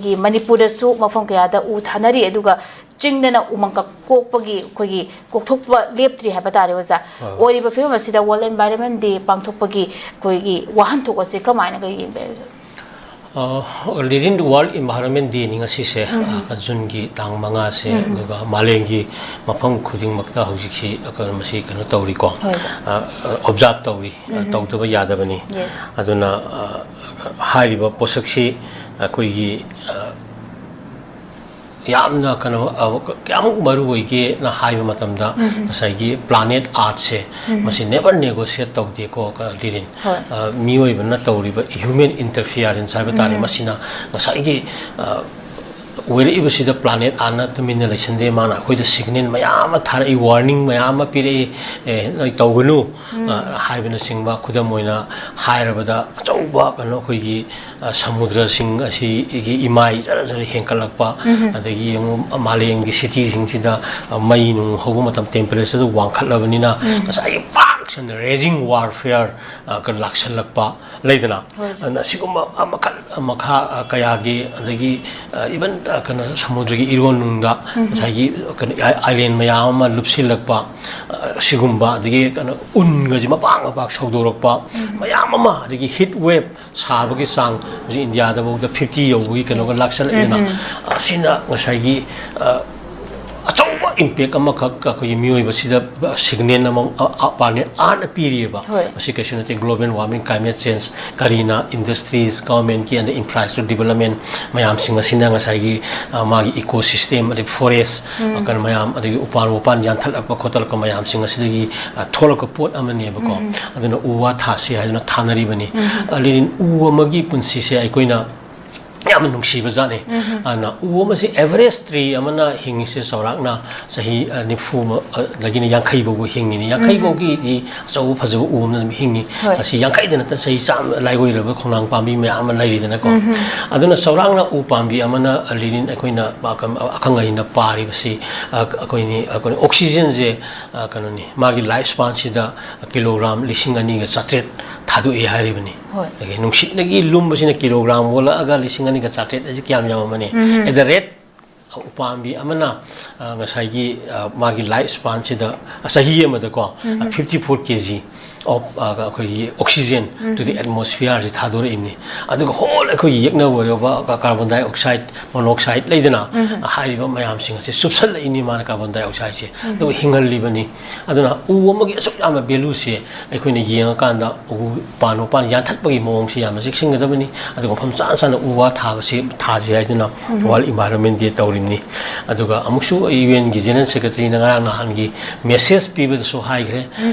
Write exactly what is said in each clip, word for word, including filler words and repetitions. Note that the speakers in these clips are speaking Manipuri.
ꯑꯩꯈꯣꯏꯒꯤ ꯃꯅꯤꯄꯨꯔꯗꯁꯨ ꯃꯐꯝ ꯀꯌꯥꯗ ꯎ ꯊꯥꯅꯔꯤ, ꯑꯗꯨꯒ ꯆꯤꯡꯗꯅ ꯎꯃꯪ ꯀꯛ-, ꯀꯣꯛꯄꯒꯤ ꯑꯩꯈꯣꯏꯒꯤ ꯀꯣꯛꯊꯣꯛꯄ ꯂꯦꯞꯇ꯭ꯔꯤ ꯍꯥꯏꯕ ꯇꯥꯔꯦ, ꯑꯣꯖꯥ꯫ ꯍꯣꯏ꯫ ꯑꯣꯏꯔꯤꯕ ꯐꯤꯕꯝ ꯑꯁꯤꯗ World Environment Day ꯄꯥꯡꯊꯣꯛꯄꯒꯤ ꯑꯩꯈꯣꯏꯒꯤ ꯋꯥꯍꯟꯊꯣꯛ ꯑꯁꯦ ꯀꯃꯥꯏꯅꯒ ꯌꯦꯡꯕꯤꯔꯤ, ꯑꯣꯖꯥ? ꯑ, ꯂꯤꯔꯤꯟ World Environment Day ꯅꯤ ꯉꯁꯤꯁꯦ, ꯎꯝ꯫ ꯑ, ꯖꯨꯟꯒꯤ ꯇꯥꯡ ꯃꯉꯥꯁꯦ, ꯎꯝ꯫ ꯑꯗꯨꯒ ꯃꯥꯂꯦꯝꯒꯤ ꯃꯐꯝ ꯈꯨꯗꯤꯡꯃꯛꯇ ꯍꯧꯖꯤꯛꯁꯤ, ꯑ, ꯀꯩꯅꯣ, ꯃꯁꯤ ꯀꯩꯅꯣ ꯇꯧꯔꯤꯀꯣ, ꯍꯣꯏ꯫ ꯑ, observe ꯇꯧꯔꯤ, ꯑ, ꯎꯝ꯫ ꯇꯧꯗꯕ ꯌꯥꯗꯕꯅꯤ꯫ Yes꯫ ꯑꯗꯨꯅ, ꯑ, ꯍꯥꯏꯔꯤꯕ ꯄꯣꯠꯁꯛꯁꯤ ꯑꯩꯈꯣꯏꯒꯤ, ꯑ, ꯌꯥꯝꯅ ꯀꯩꯅꯣ, ꯑ, ꯀꯌꯥꯃꯨꯛ ꯃꯔꯨ ꯑꯣꯏꯒꯦꯅ ꯍꯥꯏꯕ ꯃꯇꯝꯗ, ꯎꯝ꯫ ꯉꯁꯥꯏꯒꯤ planet Earth ꯁꯦ, ꯎꯝ꯫ ꯃꯁꯤ never negotiate ꯇꯧꯗꯦꯀꯣ, ꯀ-, ꯂꯤꯔꯤꯟ꯫ ꯍꯣꯏ꯫ ꯑ, ꯃꯤꯑꯣꯏꯕꯅ ꯇꯧꯔꯤꯕ human interference ꯍꯥꯏꯕ ꯇꯥꯔꯦ, ꯎꯝ꯫ ꯃꯁꯤꯅ ꯉꯁꯥꯏꯒꯤ, ꯑ, ꯑꯣꯏꯔꯛꯏꯕꯁꯤꯗ planet Earth ꯅ ꯇꯨꯃꯤꯟꯅ ꯂꯩꯁꯟꯗꯦ, ꯃꯥꯅ ꯑꯩꯈꯣꯏꯗ signal ꯃꯌꯥꯝ ꯑꯃ ꯊꯥꯔꯛꯏ, warning ꯃꯌꯥꯝ ꯑꯃ ꯄꯤꯔꯛꯏ, "ꯑꯦ, ꯅꯣꯏ ꯇꯧꯒꯅꯨ", ꯎꯝ꯫ ꯑ, ꯍꯥꯏꯕꯅꯆꯤꯡꯕ꯫ ꯈꯨꯗꯝ ꯑꯣꯏꯅ ꯍꯥꯏꯔꯕꯗ, ꯑꯆꯧꯕ ꯀꯩꯅꯣ, ꯑꯩꯈꯣꯏꯒꯤ, ꯑ, ꯁꯃꯨꯗ꯭ꯔꯁꯤꯡ ꯑꯁꯤꯒꯤ ꯏꯃꯥꯏ ꯖꯔ ꯖꯔ ꯍꯦꯟꯀꯠꯂꯛꯄ, ꯎꯝ꯫ ꯑꯗꯒꯤ ꯌꯦꯡꯉꯨ, ꯃꯥꯂꯦꯝꯒꯤ city ꯁꯤꯡꯁꯤꯗ, ꯑ, ꯃꯩ ꯅꯨꯡ ꯍꯧꯕ ꯃꯇꯝ temperature ꯗꯨ ꯋꯥꯡꯈꯠꯂꯕꯅꯤꯅ, ꯎꯝ꯫ ꯉꯁꯥꯏꯒꯤ ꯄꯥꯛ ꯁꯟꯅ raging warfare, ꯑ, ꯀ-, ꯂꯥꯛꯁꯜꯂꯛꯄ ꯂꯩꯗꯅ꯫ ꯍꯣꯏ꯫ ꯑꯗꯨꯅ ꯁꯤꯒꯨꯝꯕ, ꯑ, ꯃꯈꯜ, ꯑ, ꯃꯈꯥ, ꯑ, ꯀꯌꯥꯒꯤ, ꯑꯗꯒꯤ, ꯑ, even, ꯑ, ꯀꯩꯅꯣ, ꯁꯃꯨꯗ꯭ꯔꯒꯤ ꯏꯔꯣꯟ ꯅꯨꯡꯗ ꯎꯝ꯫ ꯉꯁꯥꯏꯒꯤ, ꯑ, ꯀꯩꯅꯣ, ꯑꯥꯏ-, island ꯃꯌꯥꯝ ꯑꯃ ꯂꯨꯞꯁꯤꯜꯂꯛꯄ, ꯑ, ꯁꯤꯒꯨꯝꯕ, ꯑꯗꯒꯤ ꯀꯩꯅꯣ, ꯎꯟꯒꯁꯤ ꯃꯄꯥꯛ ꯃꯄꯥꯛ ꯁꯧꯗꯣꯔꯛꯄ ꯎꯝ꯫ ꯃꯌꯥꯝ ꯑꯃ, ꯑꯗꯒꯤ heat wave ꯁꯥꯕꯒꯤ ꯆꯥꯡ ꯍꯧꯖꯤꯛ ꯏꯟꯗꯤꯌꯥꯗꯐꯥꯎꯗ fifty ꯌꯧꯕꯒꯤ ꯀꯩꯅꯣꯒ ꯂꯥꯛꯁꯜꯂꯛꯑꯦꯅ꯫ ꯎꯝ꯫ ꯑꯁꯤꯅ ꯉꯁꯥꯏꯒꯤ, ꯑ, ꯑꯆꯧꯕ impact ꯑꯃꯈꯛ ꯑꯩꯈꯣꯏꯒꯤ ꯃꯤꯑꯣꯏꯕꯁꯤꯗ signal ꯑꯃ, ꯑ, ꯑ, planet Earth ꯅ ꯄꯤꯔꯤꯑꯕ꯫ ꯍꯣꯏ꯫ ꯃꯁꯤ ꯀꯩꯁꯨ ꯅꯠꯇꯦ, global warming, climate change, ꯀꯔꯤꯅ industries, government ꯀꯤ ꯑꯗꯩ infrastructure development ꯃꯌꯥꯝꯁꯤꯡ ꯑꯁꯤꯅ ꯉꯁꯥꯏꯒꯤ, ꯑ, ꯃꯥꯒꯤ ecosystem, ꯑꯗꯩ forest, ꯎꯝ꯫ ꯑ, ꯀꯩꯅꯣ ꯃꯌꯥꯝ, ꯑꯗꯒꯤ ꯎꯄꯥꯟ ꯋꯥꯄꯥꯟ ꯌꯥꯟꯊꯠꯂꯛꯄ ꯈꯣꯠꯇꯠꯂꯛꯄ ꯃꯌꯥꯝꯁꯤꯡ ꯑꯁꯤꯗꯒꯤ, ꯑ, ꯊꯣꯛꯂꯛꯄ ꯄꯣꯠ ꯑꯃꯅꯦꯕꯀꯣ꯫ ꯎꯝ꯫ ꯑꯗꯨꯅ ꯎ ꯋꯥ ꯊꯥꯁꯤ ꯍꯥꯏꯗꯨꯅ ꯊꯥꯅꯔꯤꯕꯅꯤ꯫ ꯎꯝ꯫ ꯑ, ꯂꯦꯅꯤꯟ, ꯎ ꯑꯃꯒꯤ ꯄꯨꯟꯁꯤꯁꯦ ꯑꯩꯈꯣꯏꯅ ꯌꯥꯝꯅ ꯅꯨꯡꯁꯤꯕ ꯖꯥꯠꯅꯤ꯫ ꯎꯝ꯫ ꯑꯗꯨꯅ ꯎ ꯑꯃꯁꯤ, average tree ꯑꯃꯅ ꯍꯤꯡꯉꯤꯁꯦ ꯆꯥꯎꯔꯥꯛꯅ ꯆꯍꯤ, ꯑ, ꯅꯤꯐꯨ ꯑꯃ, ꯑ, ꯗꯒꯤꯅ ꯌꯥꯡꯈꯩ ꯐꯥꯎꯕ ꯍꯤꯡꯉꯤꯅꯤ꯫ ꯌꯥꯡꯈꯩ ꯎꯝ꯫ ꯐꯥꯎꯒꯤꯗꯤ ꯑꯆꯧꯕ ꯐꯖꯕ ꯎ ꯑꯃꯅ ꯑꯗꯨꯝ ꯍꯤꯡꯉꯤ꯫ ꯍꯣꯏ꯫ ꯃꯁꯤ ꯌꯥꯡꯈꯩꯗ ꯅꯠꯇꯅ ꯆꯍꯤ ꯆꯥꯝꯃ ꯂꯥꯏ ꯑꯣꯏꯔꯕ ꯈꯣꯡꯅꯥꯡ ꯄꯥꯝꯕꯤ ꯃꯌꯥꯝ ꯑꯃ ꯂꯩꯔꯤꯗꯅꯀꯣ꯫ ꯎꯝ꯫ ꯑꯗꯨꯅ ꯆꯥꯎꯔꯥꯛꯅ ꯎ ꯄꯥꯝꯕꯤ ꯑꯃꯅ, ꯑ, ꯂꯦꯅꯤꯟ, ꯑꯩꯈꯣꯏꯅ ꯑꯈꯪ ꯑꯍꯩꯅ ꯄꯥꯔꯤꯕꯁꯤ, ꯑ, ꯑꯩꯈꯣꯏꯅꯤ, ꯑꯩꯈꯣꯏꯅ oxygen ꯁꯦ, ꯑ, ꯀꯩꯅꯣꯅꯤ, ꯃꯥꯒꯤ life span ꯁꯤꯗ kilogram ꯂꯤꯁꯤꯡ ꯑꯅꯤꯒ ꯆꯥꯇ꯭ꯔꯦꯠ ꯊꯥꯗꯣꯛꯏ ꯍꯥꯏꯔꯤꯕꯅꯤ꯫ ꯍꯣꯏ꯫ ꯑꯗꯒꯤ ꯅꯨꯡꯁꯤꯠꯅꯒꯤ ꯂꯨꯝꯕꯁꯤꯅ kilogram ꯑꯣꯜꯂꯛꯑꯒ ꯂꯤꯁꯤꯡ ꯑꯅꯤꯒ ꯆꯥꯇ꯭ꯔꯦꯠ ꯍꯥꯏꯁꯦ ꯀꯌꯥꯝ ꯌꯥꯝꯃꯝꯃꯅꯤ? At the rate, ꯎꯄꯥꯝꯕꯤ ꯑꯃꯅ, ꯑ, ꯉꯁꯥꯏꯒꯤ, ꯑ, ꯃꯥꯒꯤ life span ꯁꯤꯗ, ꯑ, ꯆꯍꯤ ꯑꯃꯗꯀꯣ, ꯑ, fifty four K G of, ꯑ, ꯑꯩꯈꯣꯏꯒꯤ oxygen to the atmosphere ꯁꯤ ꯊꯥꯗꯣꯔꯛꯏꯕꯅꯤ꯫ ꯑꯗꯨꯒ whole ꯑꯩꯈꯣꯏꯒꯤ ꯌꯦꯛꯅꯕ ꯑꯣꯏꯔꯕ carbon dioxide, monoxide ꯂꯩꯗꯅ, ꯍꯥꯏꯔꯤꯕ ꯃꯌꯥꯝꯁꯤꯡ ꯑꯁꯤ ꯆꯨꯞꯁꯜꯂꯛꯏꯅꯤ ꯃꯥꯅ carbon dioxide ꯁꯦ꯫ ꯑꯗꯨꯒ ꯍꯤꯡꯍꯜꯂꯤꯕꯅꯤ꯫ ꯑꯗꯨꯅ ꯎ ꯑꯃꯒꯤ ꯑꯁꯨꯛ ꯌꯥꯝꯕ value ꯁꯦ ꯑꯩꯈꯣꯏꯅ ꯌꯦꯡꯉꯀꯥꯟꯗ ꯎ ꯄꯥꯟ ꯎꯄꯥꯟ ꯌꯥꯟꯊꯠꯄꯒꯤ ꯃꯑꯣꯡꯁꯤ ꯌꯥꯝꯅ ꯆꯦꯛꯁꯤꯟꯒꯗꯕꯅꯤ꯫ ꯑꯗꯨꯒ ꯃꯐꯝ ꯆꯥꯅ ꯆꯥꯅ ꯎ ꯋꯥ ꯊꯥꯕꯁꯤ ꯊꯥꯁꯤ ꯍꯥꯏꯗꯨꯅ World Environment Day ꯇꯧꯔꯤꯕꯅꯤ꯫ ꯑꯗꯨꯒ ꯑꯃꯨꯛꯁꯨ UN ꯒꯤ General Secretary ꯅ ꯉꯔꯥꯡ ꯅꯍꯥꯟꯒꯤ message ꯄꯤꯕꯗꯁꯨ ꯍꯥꯏꯈ꯭ꯔꯦ,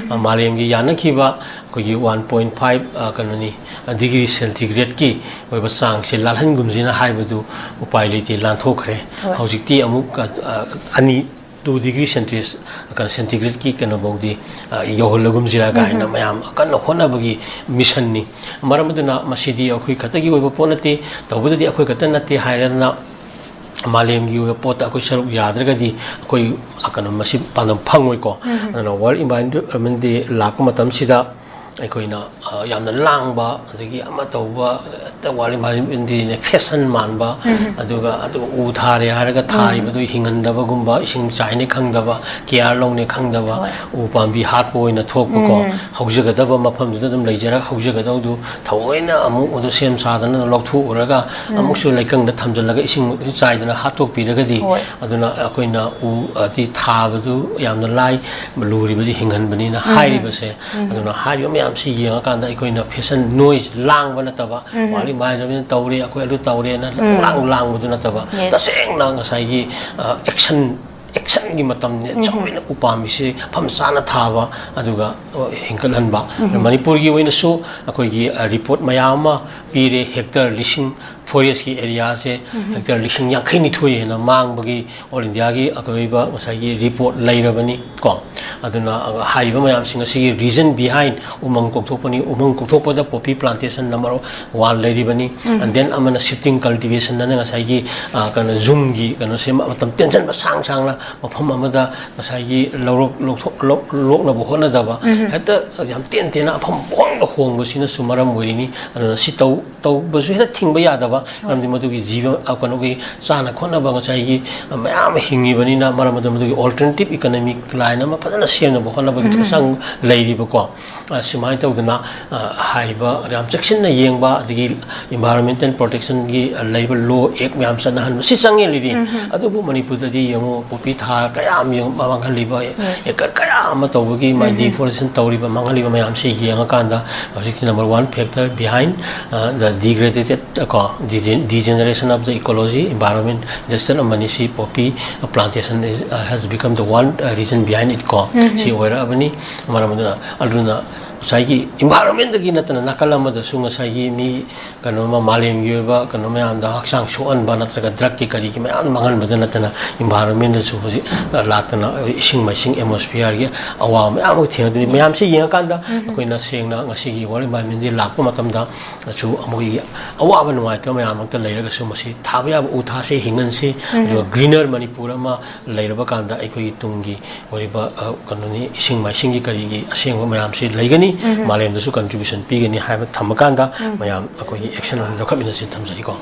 ꯃꯥꯂꯦꯝꯒꯤ ꯌꯥꯅꯈꯤꯕ ꯑꯩꯈꯣꯏꯒꯤ one point five, ꯑ, ꯀꯩꯅꯣꯅꯤ, degree centigrade ꯀꯤ ꯑꯣꯏꯕ ꯆꯥꯡꯁꯦ ꯂꯥꯜꯍꯟꯒꯨꯝꯁꯤꯅ ꯍꯥꯏꯕꯗꯨ ꯎꯄꯥꯏ ꯂꯩꯇꯦ, ꯂꯥꯟꯊꯣꯛꯈ꯭ꯔꯦ꯫ ꯍꯣꯏ꯫ ꯍꯧꯖꯤꯛꯇꯤ ꯑꯃꯨꯛ, ꯑ, ꯑ, ꯑꯅꯤ, two degree centigrade, ꯀꯩꯅꯣ, centigrade ꯀꯤ ꯀꯩꯅꯣꯐꯥꯎꯗꯤ, ꯑ, ꯌꯧꯍꯜꯂꯒꯨꯝꯁꯤꯔꯥ ꯀꯥꯏꯅ ꯃꯌꯥꯝ ꯀꯟꯅ ꯍꯣꯠꯅꯕꯒꯤ mission ꯅꯤ꯫ ꯃꯔꯝ ꯑꯗꯨꯅ ꯃꯁꯤꯗꯤ ꯑꯩꯈꯣꯏ ꯈꯛꯇꯒꯤ ꯑꯣꯏꯕ ꯄꯣꯠ ꯅꯠꯇꯦ, ꯇꯧꯕꯗꯗꯤ ꯑꯩꯈꯣꯏ ꯈꯛꯇ ꯅꯠꯇꯦ ꯍꯥꯏꯔꯗꯅ ꯃꯥꯂꯦꯝꯒꯤ ꯑꯣꯏꯕ ꯄꯣꯠꯇ ꯑꯩꯈꯣꯏ ꯁꯔꯨꯛ ꯌꯥꯗ꯭ꯔꯒꯗꯤ ꯑꯩꯈꯣꯏ, ꯑ, ꯀꯩꯅꯣ, ꯃꯁꯤ ꯄꯥꯟꯗꯝ ꯐꯪꯉꯣꯏꯀꯣ꯫ ꯑꯗꯨꯅ World Environment Day ꯂꯥꯛꯄ ꯃꯇꯝꯁꯤꯗ ꯑꯩꯈꯣꯏꯅ, ꯑ, ꯌꯥꯝꯅ ꯂꯥꯡꯕ, ꯑꯗꯒꯤ ꯑꯃ ꯇꯧꯕ, ꯍꯦꯛꯇ World Environment Day ꯅꯦ fashion ꯃꯥꯟꯕ, ꯑꯗꯨꯒ, ꯑꯗꯨꯒ ꯎ ꯊꯥꯔꯦ ꯍꯥꯏꯔꯒ ꯊꯥꯔꯤꯕꯗꯨ ꯍꯤꯡꯍꯟꯗꯕꯒꯨꯝꯕ, ꯏꯁꯤꯡ ꯆꯥꯏꯅꯦ ꯈꯪꯗꯕ, care ꯂꯧꯅꯦ ꯈꯪꯗꯕ, ꯍꯣꯏ꯫ ꯎ ꯄꯥꯝꯕꯤ ꯍꯥꯠꯄ ꯑꯣꯏꯅ ꯊꯣꯛꯄꯀꯣ, ꯍꯧꯖꯒꯗꯕ ꯃꯐꯝꯗꯨꯗ ꯑꯗꯨꯝ ꯂꯩꯖꯔꯒ ꯍꯧꯖꯒꯗꯧꯗꯨ ꯊꯑꯣꯏꯅ ꯑꯃꯨꯛ ꯃꯗꯨ ꯁꯦꯝ ꯁꯥꯗꯅ ꯂꯧꯊꯣꯛꯎꯔꯒ ꯑꯃꯨꯛꯁꯨ ꯂꯩꯀꯪꯗ ꯊꯝꯖꯤꯜꯂꯒ ꯏꯁꯤꯡ ꯆꯥꯏꯗꯅ ꯍꯥꯠꯇꯣꯛꯄꯤꯔꯒꯗꯤ, ꯍꯣꯏ꯫ ꯑꯗꯨꯅ ꯑꯩꯈꯣꯏꯅ ꯎ ꯑꯗꯤ ꯊꯥꯕꯗꯨ ꯌꯥꯝꯅ ꯂꯥꯏ, ꯂꯨꯔꯤꯕꯗꯤ ꯍꯤꯡꯍꯟꯕꯅꯤꯅ ꯍꯥꯏꯔꯤꯕꯁꯦ꯫ ꯑꯗꯨꯅ ꯍꯥꯏꯔꯤꯕ ꯃꯌꯥꯝꯁꯤ ꯌꯦꯡꯉꯀꯥꯟꯗ ꯑꯩꯈꯣꯏꯅ fashion, noise, ꯂꯥꯡꯕ ꯅꯠꯇꯕ, World Environment ꯇꯧꯔꯦ, ꯑꯩꯈꯣꯏ ꯑꯗꯨ ꯇꯧꯔꯦꯅ ꯂꯥꯡ ꯂꯥꯡꯕꯗꯨ ꯅꯠꯇꯕ, Yes. ꯇꯁꯦꯡꯅ ꯉꯁꯥꯏꯒꯤ, ꯑ, action, action ꯒꯤ ꯃꯇꯝꯅꯤ꯫ ꯆꯥꯎꯅ ꯎꯄꯥꯝꯕꯤꯁꯤ ꯃꯐꯝ ꯆꯥꯅ ꯊꯥꯕ, ꯑꯗꯨꯒ, ꯑ, ꯍꯤꯡꯒꯠꯍꯟꯕ꯫ ꯃꯅꯤꯄꯨꯔꯒꯤ ꯑꯣꯏꯅꯁꯨ ꯑꯩꯈꯣꯏꯒꯤ, ꯑ, report ꯃꯌꯥꯝ ꯑꯃ ꯄꯤꯔꯦ, hectare ꯂꯤꯁꯤꯡ, forest ꯀꯤ area ꯁꯦ hectare ꯂꯤꯁꯤꯡ ꯌꯥꯡꯈꯩ ꯅꯤꯊꯣꯏ ꯍꯦꯟꯅ ꯃꯥꯡꯕꯒꯤ All India ꯒꯤ ꯑꯀꯣꯏꯕ ꯉꯁꯥꯏꯒꯤ report ꯂꯩꯔꯕꯅꯤ ꯀꯣ꯫ ꯑꯗꯨꯅ ꯍꯥꯏꯔꯤꯕ ꯃꯌꯥꯝꯁꯤꯡ ꯑꯁꯤꯒꯤ reason behind ꯎꯃꯪ ꯀꯣꯛꯊꯣꯛꯄꯅꯤ, ꯎꯃꯪ ꯀꯣꯛꯊꯣꯛꯄꯗ poppy plantation number one ꯂꯩꯔꯤꯕꯅꯤ, and then ꯑꯃꯅ shifting cultivation ꯑꯅ ꯉꯁꯥꯏꯒꯤ, ꯑ, ꯀꯩꯅꯣ, ꯌꯨꯝꯒꯤ ꯀꯩꯅꯣꯁꯦ ꯃꯇꯝ ꯇꯦꯟꯁꯤꯟꯕ ꯁꯥꯡ ꯁꯥꯡꯅ ꯃꯐꯝ ꯑꯃꯗ ꯉꯁꯥꯏꯒꯤ ꯂꯧꯔꯣꯛ-, ꯂꯧꯊꯣꯛ-, ꯂꯣꯛ-, ꯂꯣꯛꯅꯕ ꯍꯣꯠꯅꯗꯕ, ꯍꯦꯛꯇ ꯌꯥꯝ ꯇꯦꯟ ꯇꯦꯟꯅ ꯃꯐꯝ ꯄꯪꯍꯣꯡꯗ ꯍꯣꯡꯕꯁꯤꯅꯁꯨ ꯃꯔꯝ ꯑꯣꯏꯔꯤꯅꯤ꯫ ꯑꯗꯨꯅ ꯁꯤ ꯇꯧ-, ꯇꯧꯕꯁꯨ ꯍꯦꯛꯇ ꯊꯤꯡꯕ ꯌꯥꯗꯕ, ꯃꯔꯝꯗꯤ ꯃꯗꯨꯒꯤ ꯖꯤꯕ, ꯑ, ꯀꯩꯅꯣꯒꯤ ꯆꯥꯅ ꯈꯣꯠꯅꯕ ꯉꯁꯥꯏꯒꯤ, ꯑ, ꯃꯌꯥꯝ ꯑꯃ ꯍꯤꯡꯉꯤꯕꯅꯤꯅ, ꯃꯔꯝ ꯑꯗꯨꯅ ꯃꯗꯨꯒꯤ alternative economic line ꯑꯃ ꯐꯖꯅ ꯁꯦꯝꯅꯕ ꯍꯣꯠꯅꯕꯒꯤ ꯎꯝ꯫ ꯍꯛꯆꯥꯡ ꯂꯩꯔꯤꯕꯀꯣ꯫ ꯑ, ꯁꯨꯃꯥꯏꯅ ꯇꯧꯗꯅ, ꯑ, ꯍꯥꯏꯔꯤꯕ ꯌꯥꯝ ꯆꯦꯛꯁꯤꯟꯅ ꯌꯦꯡꯕ, ꯑꯗꯒꯤ environmental protectionꯒꯤ, ꯑ, ꯂꯩꯔꯤꯕ law act ꯃꯌꯥꯝ ꯆꯠꯅꯍꯟꯕ, ꯁꯤ ꯆꯪꯉꯦ ꯂꯤꯗꯤ꯫ ꯎꯝ꯫ ꯑꯗꯨꯕꯨ ꯃꯅꯤꯄꯨꯔꯗꯗꯤ ꯌꯦꯡꯉꯨ, ꯄꯣꯄꯤ ꯊꯥꯔ ꯀꯌꯥ ꯑꯃ ꯌꯦꯡꯉꯨ, ꯃꯥꯡꯍꯜꯂꯤꯕ, Yes. acre ꯀꯌꯥ ꯑꯃ ꯇꯧꯕꯒꯤ ꯃꯥꯏ ꯎꯝ꯫ deforestation ꯇꯧꯔꯤꯕ, ꯃꯥꯡꯍꯜꯂꯤꯕ ꯃꯌꯥꯝꯁꯤ ꯌꯦꯡꯉꯀꯥꯟꯗ ꯍꯧꯖꯤꯛꯇꯤ number one factor behind, ꯑ, the degraded, ꯀꯣ, degen-, degeneration of the ecology, environment, disaster ꯑꯃꯅꯤ꯫ ꯁꯤ poppy plantation is, uh, has become the one, uh, reason behind it ꯀꯣ꯫ ꯎꯝ꯫ ꯁꯤ ꯑꯣꯏꯔꯛꯑꯕꯅꯤ꯫ ꯃꯔꯝ ꯑꯗꯨꯅ, ꯑꯗꯨꯅ ꯉꯁꯥꯏꯒꯤ environmentꯇꯒꯤ ꯅꯠꯇꯅ ꯅꯥꯀꯜ ꯑꯃꯗꯁꯨ ꯉꯁꯥꯏꯒꯤ ꯃꯤ ꯀꯩꯅꯣꯃ ꯃꯥꯂꯦꯝꯒꯤ ꯑꯣꯏꯕ ꯀꯩꯅꯣ ꯃꯌꯥꯝꯗ ꯍꯛꯆꯥꯡ ꯁꯣꯛꯍꯟꯕ ꯅꯠꯇ꯭ꯔꯒ drugꯀꯤ ꯀꯔꯤꯒꯤ ꯃꯌꯥꯝ ꯃꯥꯡꯍꯟꯕꯗ ꯅꯠꯇꯅ environmentꯗꯁꯨ ꯍꯧꯖꯤꯛ, ꯑ, ꯂꯥꯛꯇꯅ ꯏꯁꯤꯡ ꯃꯥꯏꯁꯤꯡ atmosphereꯒꯤ ꯑꯋꯥꯕ ꯃꯌꯥꯝ ꯑꯃ ꯊꯦꯡꯅꯗꯣꯏꯅꯤ꯫ ꯃꯌꯥꯝꯁꯤ ꯌꯦꯡꯉꯀꯥꯟꯗ ꯎꯝ꯫ ꯑꯩꯈꯣꯏꯅ ꯁꯦꯡꯅ ꯉꯁꯤꯒꯤ World Environment Day ꯂꯥꯛꯄ ꯃꯇꯝꯗ ꯁꯨ ꯑꯩꯈꯣꯏꯒꯤ ꯑꯋꯥꯕ ꯅꯨꯡꯉꯥꯏꯇꯕ ꯃꯌꯥꯝ ꯑꯃꯇ ꯂꯩꯔꯒꯁꯨ ꯃꯁꯤ ꯊꯥꯕ ꯌꯥꯕ ꯎ ꯊꯥꯁꯦ, ꯍꯤꯡꯍꯟꯁꯤ, ꯎꯝ꯫ ꯑꯗꯨꯒ greener ꯃꯅꯤꯄꯨꯔ ꯑꯃ ꯂꯩꯔꯕ ꯀꯥꯟꯗ ꯑꯩꯈꯣꯏꯒꯤ ꯇꯨꯡꯒꯤ ꯑꯣꯏꯔꯤꯕ, ꯑ, ꯀꯩꯅꯣꯅꯤ, ꯏꯁꯤꯡ ꯃꯥꯏꯁꯤꯡꯒꯤ ꯀꯔꯤꯒꯤ ꯑꯁꯦꯡꯕ ꯃꯌꯥꯝꯁꯤ ꯂꯩꯒꯅꯤ, ꯎꯝ꯫ ꯃꯥꯂꯦꯝꯗꯁꯨ contribution ꯄꯤꯒꯅꯤ ꯍꯥꯏꯕ ꯊꯝꯃꯀꯥꯟꯗ ꯎꯝ꯫ ꯃꯌꯥꯝ ꯑꯩꯈꯣꯏꯒꯤ action ꯑꯣꯏꯅ ꯂꯧꯈꯠꯃꯤꯟꯅꯁꯤ ꯊꯝꯖꯔꯤꯀꯣ꯫